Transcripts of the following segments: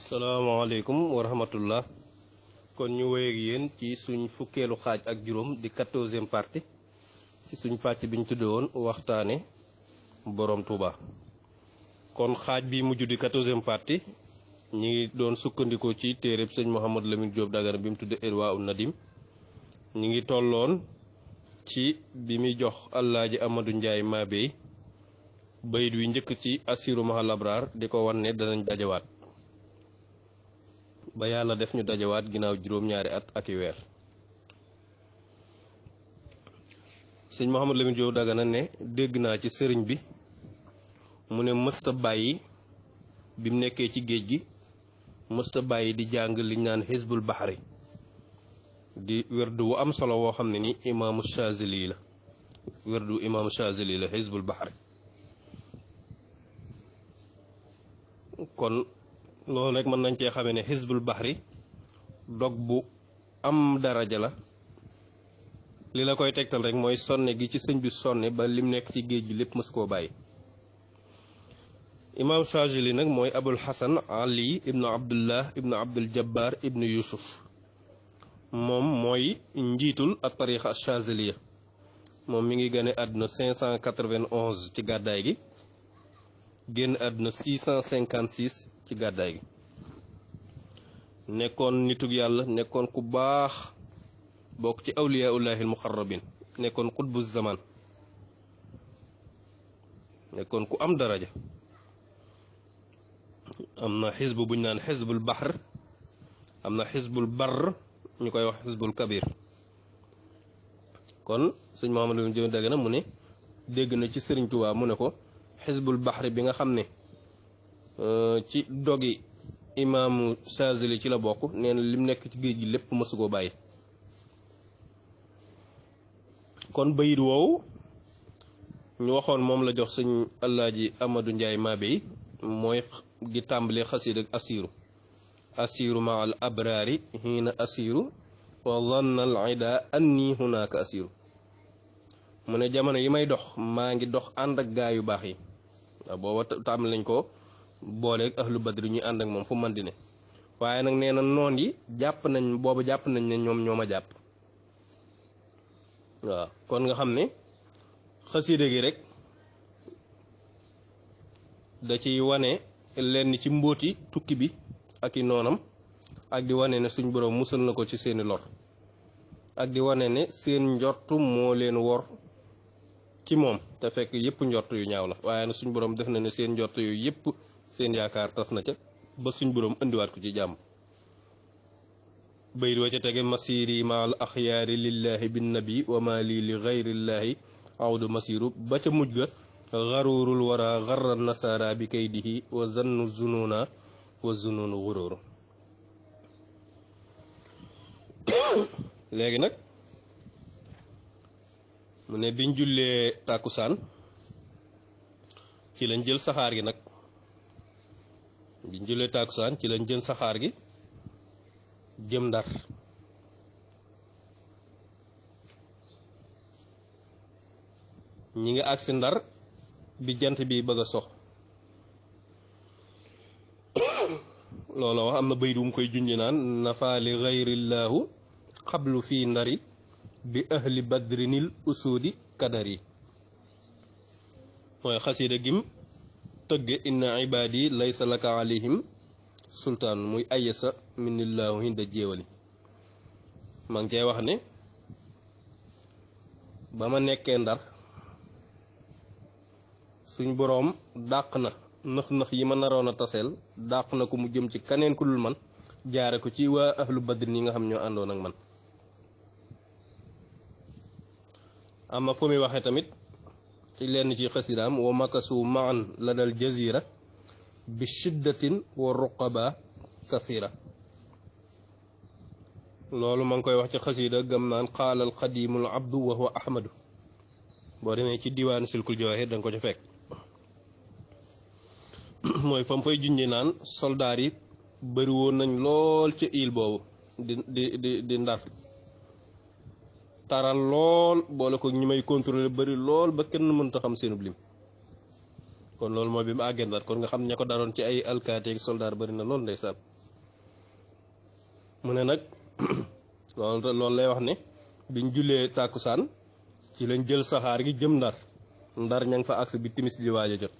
salaamaaleykum wa rahmatullah. kon ñu wéy ak yéen ci suñ fukkeelu xaaj ak juróom di 14e partie ci suñ pàcc bi ñu tudde woon waxtaane borom Touba. kon xaaj bi mujj di 14e partie ñi ngi doon sukkandikoo ci téereb sëñ Mouhamadou Lamine Diop Dagana bi mu tudde Irwaa'u Nadim. ñi ngi tolloon ci bi muy jox Alaaji Amadou Ndiaye Mabéy bayit wi njëkk ci Assiru Mahal Abraar di ko wan ne danañ dajawaat ba yàlla def ñu dajawaat ginnaaw juróom-ñaari at ak i weer. sëñ Mouhamadou Lamine Diop Dagana ne dégg naa ci sëriñ bi mu ne mësta bàyyi bi mu nekkee ci géej gi mësta bàyyi di jàng liñ naan Hizbul Bahri di werdu wu am solo woo xam ne ni imaamu Chazili la werdu imaamu Chazili la Hizbul Bahri. kon loolu rek mën nañ cee xamee ne Hizbul Bahri dog bu am daraja la. li la koy tegtal rek mooy sonne gi ci sëñ bi sonne ba lim nekk ci géej gi lépp mës koo bàyyi. imaam Chazili nag mooy Abul Hasan Ali ibnu Abdullah ibnu Abdul Jabbar ibnu Yusuf. moom mooy njiitul ak tarixa Chaziliya. moom mi ngi gane àdduna 591 ci gàddaay gi génn àdduna 656 ci gàddaay gi. nekkoon nitug yàlla nekkoon ku baax bokk ci awliyaullahi almuqarrabin nekkoon qutbu zaman nekkoon ku am daraja. am na xisbu buñ naan xisbul bahr am na xisbul barr ñu koy wax xisbul kabir. kon sëñ Mouhamadou Lamine Diop Dagana mu ne dégg na ci Sëriñ Tuubaa mu ne ko xisbul bahri bi nga xam ne ci dogi imaamu Chazili ci la bokk nee na lim nekk ci géej gi lépp mësu koo bàyyi. kon bayit woowu ñu waxoon moom la jox sëñ Alaaji Amadou Ndiaye Mabéy mooy di tàmbalee xasiid ak asiru ma al abraari hiina asiru wa zanna al ida anni hunaaka asiru. mu ne jamono yi may dox maa ngi dox ànd ak gaa yu baax yi. waaw booba tàmbali nañ ko booleeg ahlu badri ñuy ànd ak moom fu man di ne waaye nag nee na noon yi jàpp nañ booba jàpp nañ ne ñoom ñoo ma jàpp. waaw kon nga xam ne xasiida gi rek da ciy wane lenn ci mbóoti tukki bi ak i noonam ak di wane ne suñ boroom musal na ko ci seeni lor ak di wane ne seen njortu moo leen wor ci moom te fekk yëpp njort yu ñaaw la waaye nag suñ boroom def na ne seen njort yu yëpp seen yaakaar tas na ca ba suñ boroom indiwaat ko ci jàmm. bayit wa ca tege masiri ma al axyaari lillahi bin nabi wa ma lii li gayrillaahi awdu masiru ba ca mujj ga xaruurul wara xarra nasara bi kaydihi wa zannu zununa wa zununu xuróoru. léegi nag mu ne biñ jullee tàkkusaan ci lañ jël saxaar gi nag biñ jullee tàkkusaan ci lañ jël saxaar gi jëm Ndar. ñi ngi agsi Ndar bi jant bi bëgg a sox. loolu wax am na bayit wu mu koy junj naan nafaali gayrillaahu xablu fii ndari bi ahli badrinil usudi kadari. mooy xasida gim tëgge inna ibaadi laysa laka alayhim sultaan muy ayasa minillahu hinda jéewali. maa ngi cay wax ne ba ma nekkee Ndar suñ boroom dàq na nëx-nëx yi ma naroon a taseel dàq na ko mu jëm ci kaneen ku dul man jaare ko ci waa ahlu badrin yi nga xam ñoo àndoon ak man. am na fu muy waxee tamit ci lenn ci xasidaam wa makasu maan la dal jazira bi shiddatin wa ruqaba kathira. loolu ma ngi koy wax ci xasida gam naan xaalal xadimul abdu wa huwa ahmadu. boo demee ci diwaanu silkul jawahir danga ko ca fekk. mooy fa mu fay junje naan soldaar yi bëri woon nañ lool ca île boobu di Ndar taral lool boole ko ñi may contrôler bëri lool ba kenn mënta xam seenub lim. kon loolu mooy bi mu àggee Ndar kon nga xam ña ko daroon ci ay alkaati ak soldaar bari na loolu ndeysaan mu ne nag loolu lay wax ne biñ jullee tàkkusaan ci lañ jël saxaar gi jëm Ndar ña ngi fa agsi bi timis di waaj a jot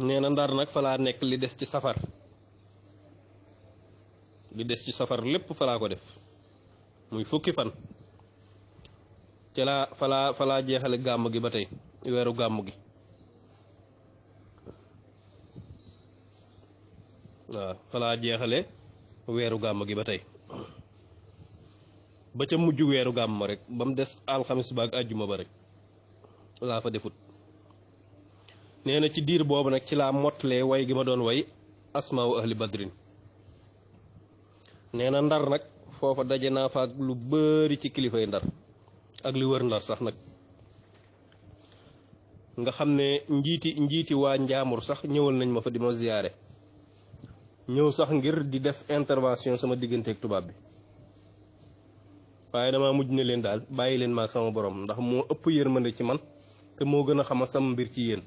nee na Ndar nag fa laa nekk li des ci safar lépp fa laa ko def muy fukki fan ci laa fa laa jeexale gàmm gi ba tey weeru gàmm gi waaw fa laa jeexale weeru gàmm gi ba tey ba ca mujj weeru gàmm rek ba mu des alxamis ba ak àjjuma ba rek laa fa defut nee na ci diir boobu nag ci laa mottalee way gi ma doon way asmaawu ahli badrin nee na Ndar nag foofa daje naa fa ak lu bari ci kilifay Ndar ak li wër Ndar sax nag nga xam ne njiiti waa Njaamur sax ñëwal nañ ma fa di ma ziyaare ñëw sax ngir di def intervention sama digganteeg tubaab bi waaye dama mujj ne leen daal bàyyi leen maag sama borom ndax moo ëpp yërmande ci man te moo gën a xama sama mbir ci yéen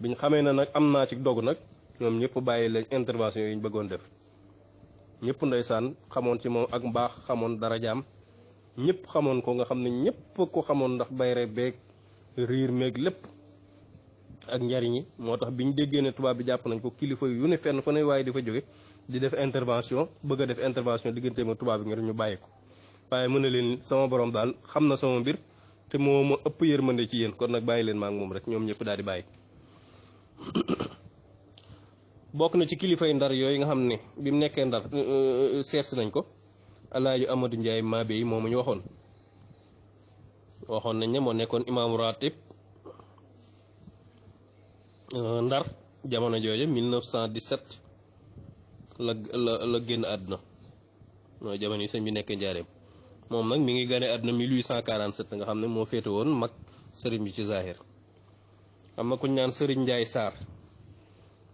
biñ xamee na nag am naa ci dogu nag ñoom ñëpp bàyyi leen intervention yi ñu bëggoon def ñëpp ndeysaan xamoon ci moom ak mbaax xamoon darajaam ñëpp xamoon ko nga xam ne ñëpp ko xamoon ndax bayre beeg riir meeg lépp ak njariñi moo tax bi ñu déggee ne tubaab bi jàpp nañ ko kilifa yu ne fenn fa ne waaye di fa jóge di def intervention bëgg a def intervention digganteem ak tubaab bi ngir ñu bàyyi ko waaye mën na leen sama borom daal xam na sama mbir te moo ma ëpp yërmande ci yéen kon nag bàyyi leen ma ak moom rek ñoom ñëpp daal di bàyyi. bokk na ci kilifay Ndar yooyu nga xam ne bi mu nekkee Ndar sees nañ ko Alaaji Amadou Ndiaye Mabé yi moomu ñu waxoon nañ ne moo nekkoon imaamu ratib Ndar jamono jooje 1917 la génn àdduna mooy jamono yi sëñ bi nekkee njaareem moom nag mi ngi gane àdduna 1847 nga xam ne moo féete woon mag sëriñ bi ci zahir am na ku ñu naan sëriñ Ndiaye Sarr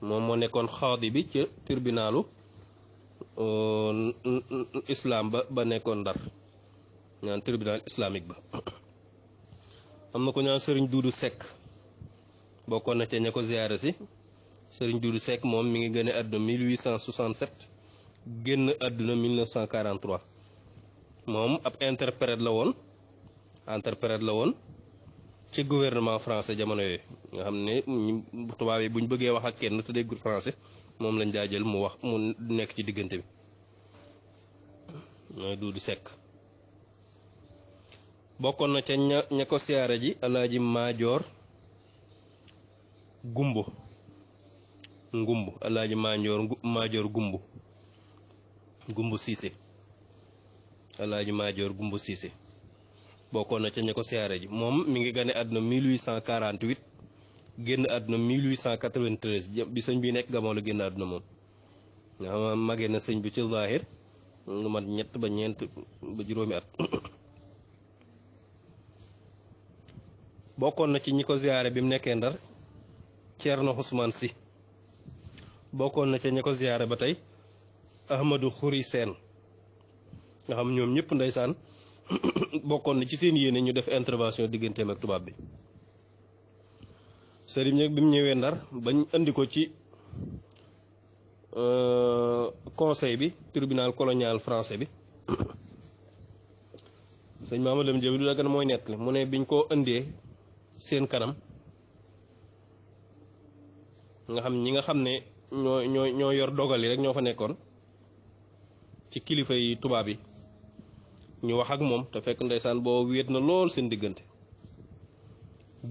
moom moo nekkoon xaadi bi ca tribunalu islam ba nekkoon Ndar ñaan tribunal islamique ba am na ku ñaan sëriñ Duudu Seck bokkoon na ca ña ko ziyaare si sëriñ Duudu Seck moom mi ngi gane àdduna 1867 génn àdduna 1943 moom ab interprète la woon ci gouvernement français jamono yooyu nga xam ne tubaab yi bu ñu bëggee wax ak kenn te déggul français moom lañ daa jël mu wax mu nekk ci diggante bi mooy Duudu Seck bokkoon na ca ña ko siyaare ji Alaaji Maajoor Ngumbu Alaaji Maajoor Gumbu Siise Alaaji Maajoor Gumbu Siise bokkoon na ca ña ko siyaare ji moom mi ngi gane àdduna 1848 génn àdduna 1893 bi sëñ bi nekk Gabon la génn àdduna moom nga xam magee na sëñ bi ci zahir lu mat ñett ba ñeent ba juróomi at bokkoon na ci ñi ko ziyaare bi mu nekkee Ndar Ceerno Ousmane Sy bokkoon na ca ñi ko ziyaare ba tey Ahmadou Khoury Sène nga xam ñoom ñëpp ndeysaan bokkoon na ci seen yéene ñu def intervention digganteem ak tubaab bi sëriñ nag bi mu ñëwee Ndar bañ indi ko ci conseil bi tribunal colonial français bi sëñ Mamadou Lam Diop du dagan mooy nett mu ne biñ ko indee seen kanam nga xam ñi nga xam ne ñoo yor dogal yi rek ñoo fa nekkoon ci kilifa yi tubaab yi ñu wax ak moom te fekk ndeysaan boo wéet na lool seen diggante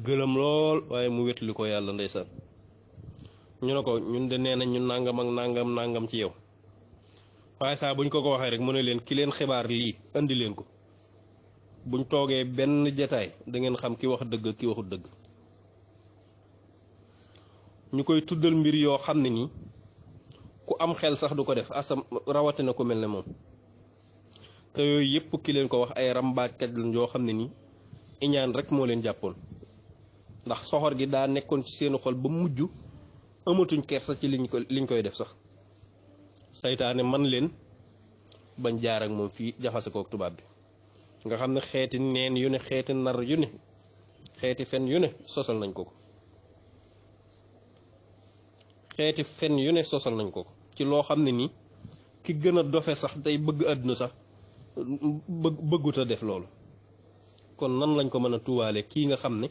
gëlëm lool waaye mu wétali ko yàlla ndeysaan ñu ne ko ñun de nee nañ ñu nangam ak nangam ci yow waaye saa buñ ko waxee rek mu ne leen ki leen xibaar lii indi leen ko buñ toogee benn jataay da ngeen xam ki wax dëgg ki waxut dëgg ñu koy tuddal mbir yoo xam ne nii ku am xel sax du ko def asam rawatina ko mel ne moom te yooyu yëpp ki leen ko wax ay rambaajkat lañ yoo xam ne nii iñaan rek moo leen jàppoon ndax soxor gi daa nekkoon ci seenu xol ba mujj amatuñ kersa ci liñ koy def sax saytaane man leen bañ jaar ak moom fii jaxase kook tubaab bi nga xam ne xeeti neen yu ne xeeti nar yu ne xeeti fen yu ne sosal nañ ko ko xeeti fen yu ne sosal nañ ko ko ci loo xam ne nii ki gën a dofe sax day bëgg àdduna sax bëggut a def loolu kon nan lañ ko mën a tuwaale kii nga xam ne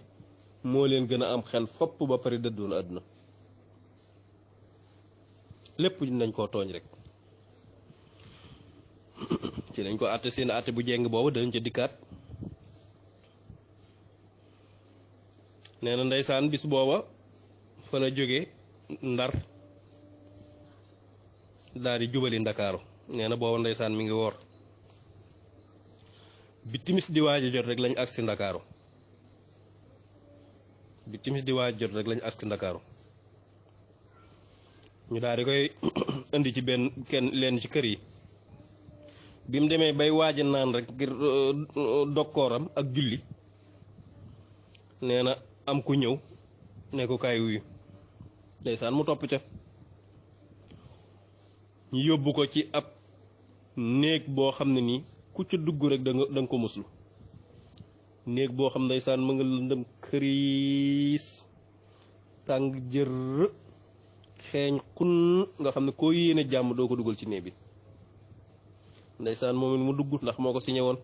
moo leen gën a am xel fopp ba pare dëddoon àdduna lépp nañ koo tooñ rek ci lañ ko àtte seen àtte bu jeng boobu dañ ca dikkaat nee na ndeysaan bis booba fa la jóge Ndar daal di jubali Ndakaaru nee na booba ndeysaan mi ngi woor bi timis di waaj a jot rek lañ agsi Ndakaaru bi timis di waaj jot rek lañ agsi Ndakaaru ñu daal di koy indi ci benn kenn leen ci kër yi bi mu demee bay waaj naan rek ngir dokkooram ak julli nee na am ku ñëw ne ko kaay wuyu ndeysaan mu topp ca ñu yóbbu ko ci ab néeg boo xam ne nii ku ca dugg rek da nga ko muslu néeg boo xam ndeysaan mu nga lëndëm këriis tàng jër xeeñ xun nga xam ne koo yéene jàmm doo ko dugal ci néeg bi ndeysaan moom it mu dugg ndax moo ko signé woon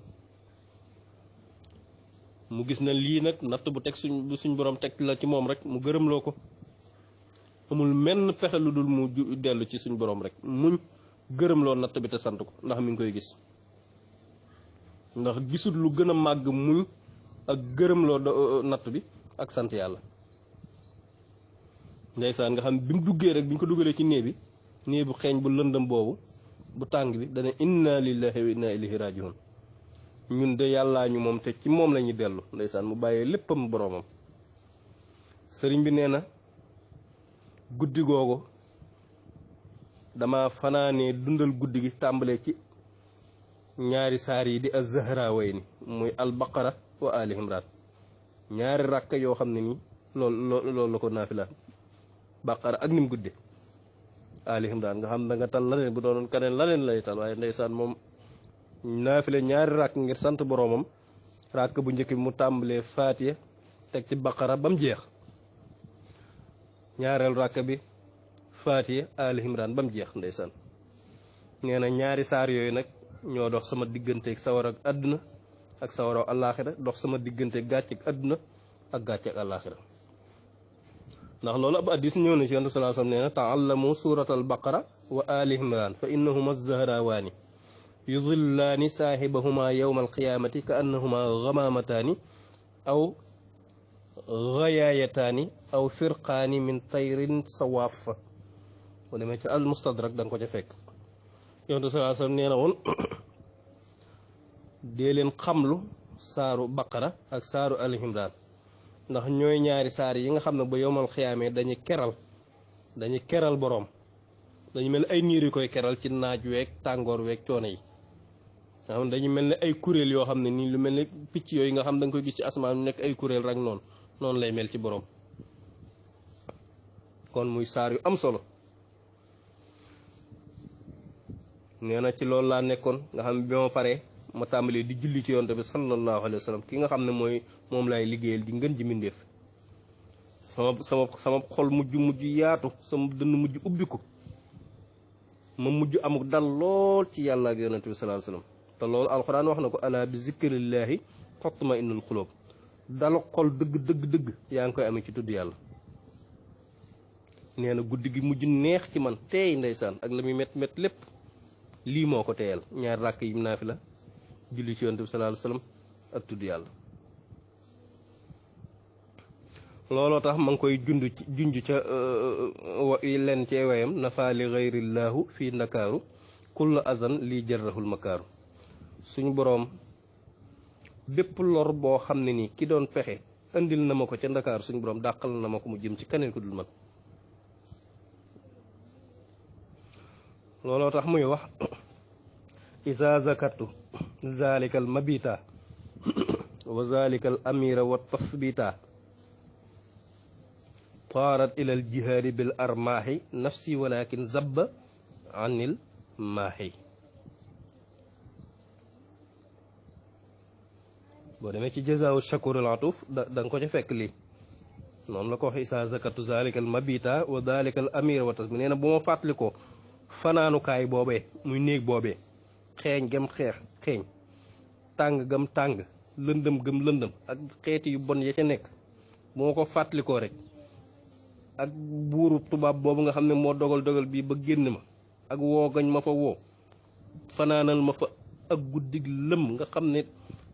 mu gis na lii nag natt bu teg suñ borom teg la ci moom rek mu gërëmloo ko amul menn pexe lu dul mu dellu ci suñ borom rek muñ gërëmloo natt bi te sant ko ndax mi ngi koy gis ndax gisul lu gën a màgg muñ ak gërëmloo natt bi ak sant yàlla ndeysaan nga xam bi mu duggee rek bi ñu ko dugalee ci néeg bi néeg bu xeeñ bu lëndëm boobu bu tàng bi dana inna lillahi wa inna ilayhi rajiun ñun de yàllaa ñu moom te ci moom lañuy dellu ndeysaan mu bàyyee léppam boroomam sëriñ bi nee na guddi googu dama fanaanee dundal guddi gi tàmbalee ci ñaari saar yi di az-Zahrawayni muy al-Baqara wa Ali Imran ñaari ràkk yoo xam ne nii loolu la ko naafila Baqara ak nim gudde Ali Imran nga xam da nga tal laneen bu doonoon keneen laneen lay tal waaye ndeysaan moom naafile ñaari ràkk ngir sant boroomam ràkk bu njëkk bi mu tàmbalee Faatiha teg ci Baqara ba mu jeex ñaareel ràkk bi Faatiha Ali Imran ba mu jeex ndeysaan nee na ñaari saar yooyu nag ñoo dox sama digganteeg sawar ak àdduna ak sawaraw àllaaxira dox sama digganteeg gàcceeg àdduna ak gàcceeg àllaaxira ndax loolu ab addis ñëw na ci Yonent sallallahu alayhi wasallam nee na ta'allamu suuratal baqara wa ali imran fa innahuma az-zahrawaani yudillaani saahibahuma yawma alqiyaamati ka annahuma ghamamataani aw ghayaayataani aw firqaani min tayrin sawaaf bu demee ci al mustadrak da nga ko ca fekk Yonent sallallahu alayhi wasallam nee na woon dee leen xamlu saaru baqara ak saaru ali imran ndax ñooy ñaari saar yi nga xam ne ba yowmal xiyaamee dañuy keral boroom dañu mel ay niir yu koy keral ci naaj week tàngoor week coono yi nga xam ne dañu mel ne ay kuréel yoo xam ne nii lu mel ne picc yooyu nga xam da nga koy gis ci asamaan nekk ay kuréel rek noonu lay mel ci boroom kon muy saar yu am solo nee na ci loolu laa nekkoon nga xam ne bi ma paree ma tàmbalee di julli ci yonte bi sallallahu alayhi wa sallam ki nga xam ne moom laay liggéeyal di ngën ji mbindéef sama xol mujj yaatu sama dënn mujj ubbiku ma mujj amuk dal lool ci yàlla ak yonente bi sallallahu alayhi wa sallam te loolu alxuraan wax na ko ala bi zikrillahi tatma'innul xulub dalu xol dëgg yaa ngi koy amee ci tudd yàlla nee na guddi gi mujj neex ci man teey ndeysaan ak la muy met lépp lii moo ko teeyal ñaar ràkk yim naa fi la julli ci yonent bi sallallahu alayhi wasallam ak tudd yàlla looloo tax ma ngi koy junj ca leen cee wayam nafaali gayrillaahu fii ndakaaru kulla azan lii jarrahul makaaru suñu boroom bépp lor boo xam ne nii ki doon pexe andil na ma ko ca ndakaaru suñu boroom dàqal na ma ko mu jëm ci keneen ko dul mag looloo tax muy wax isa zakatu zalika al mabita wa zalika al amira wa tasbita taarat ila al jihaadi bil armaahi nafsi walakin zabba anil maahi boo demee ci jazaawu shakurul atuf da nga ko ca fekk lii noonu la ko wax isa zakatu zalikal mabita wa dalikal amir wa tas bi nee na bu ma fàttali ko fanaanukaay boobee muy néeg boobee xeeñ gam xeeñ tàng gam tàng lëndëm gam lëndëm ak xeeti yu bon ya ca nekk bu ma ko fàttalikoo rek ak buuru tubaab boobu nga xam ne moo dogal bii ba génn ma ak woo gañ ma fa woo fanaanal ma fa ak guddig lëm nga xam ne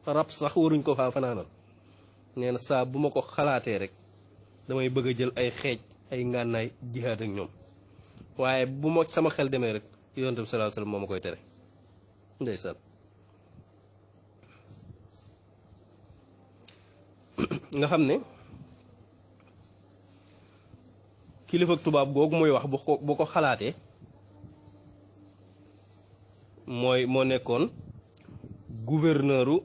rab sax waruñ ko faa fanaanal nee na saa bu ma ko xalaatee rek damay bëgg a jël ay xeej ay ngànnaay jihaad ak ñoom waaye bu ma sama xel demee rek yonent bi sallallahu alayhi wasallam moo ma koy tere ndeysaan nga xam ne kilifa tubaab googu muy wax bu ko xalaatee moo nekkoon gouverneuru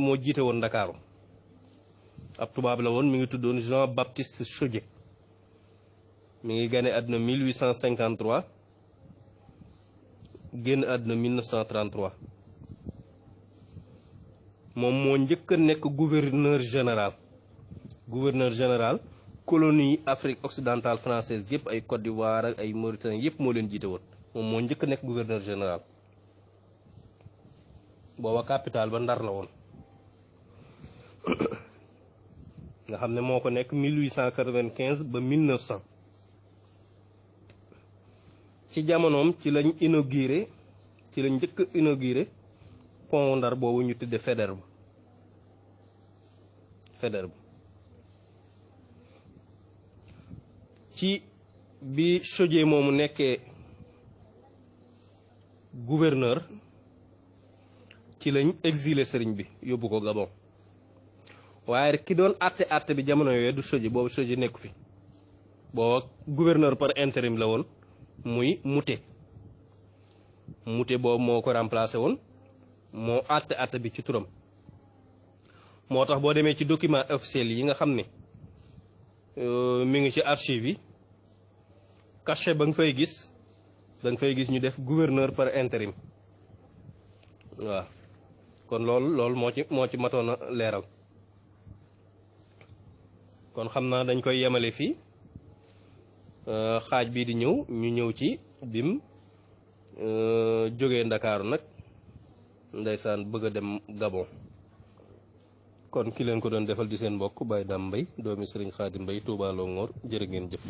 moo jiite woon Ndakaaru ab tubaab la woon mi ngi tuddoon Jean Baptiste Chaudié mi ngi gane àdduna 1853 génn àdduna 1933 moom moo njëkk a nekk gouverneur général colonie Afrique occidentale française yëpp ay Côte d'Ivoire ak ay Mauritanie yëpp moo leen jiite woon moom moo njëkk a nekk gouverneur général booba capital ba Ndar la woon nga xam ne moo ko nekk 1895 ba 1900 ci jamonoom ci lañ njëkk a inauguré pont Ndar boobu ñu tudde Faidherbe ci bi Chaudié moomu nekkee gouverneur ci lañ exilé sëriñ bi yóbbu ko Gabon waaye ki doon àtte bi jamono yooyu du Chaudié boobu Chaudié nekku fi booba gouverneur par intérim la woon muy Moutet boobu moo ko remplacé woon moo àtte bi ci turam moo tax boo demee ci document officiel yi nga xam ne mi ngi ci archive yi cachet ba nga fay gis ñu def gouverneur par intérim waaw kon loolu moo ci matoon a leeral kon xam naa dañ koy yemale fii xaaj bii di ñëw ñu ñëw ci bim jógee Ndakaaru nag ndeysaan bëgg a dem Gabon kon ki leen ko doon defal di seen mbokk Baye Dame Mbaye doomi Serigne Khadim Mbaye Touba Longhor jërë ngeen jëf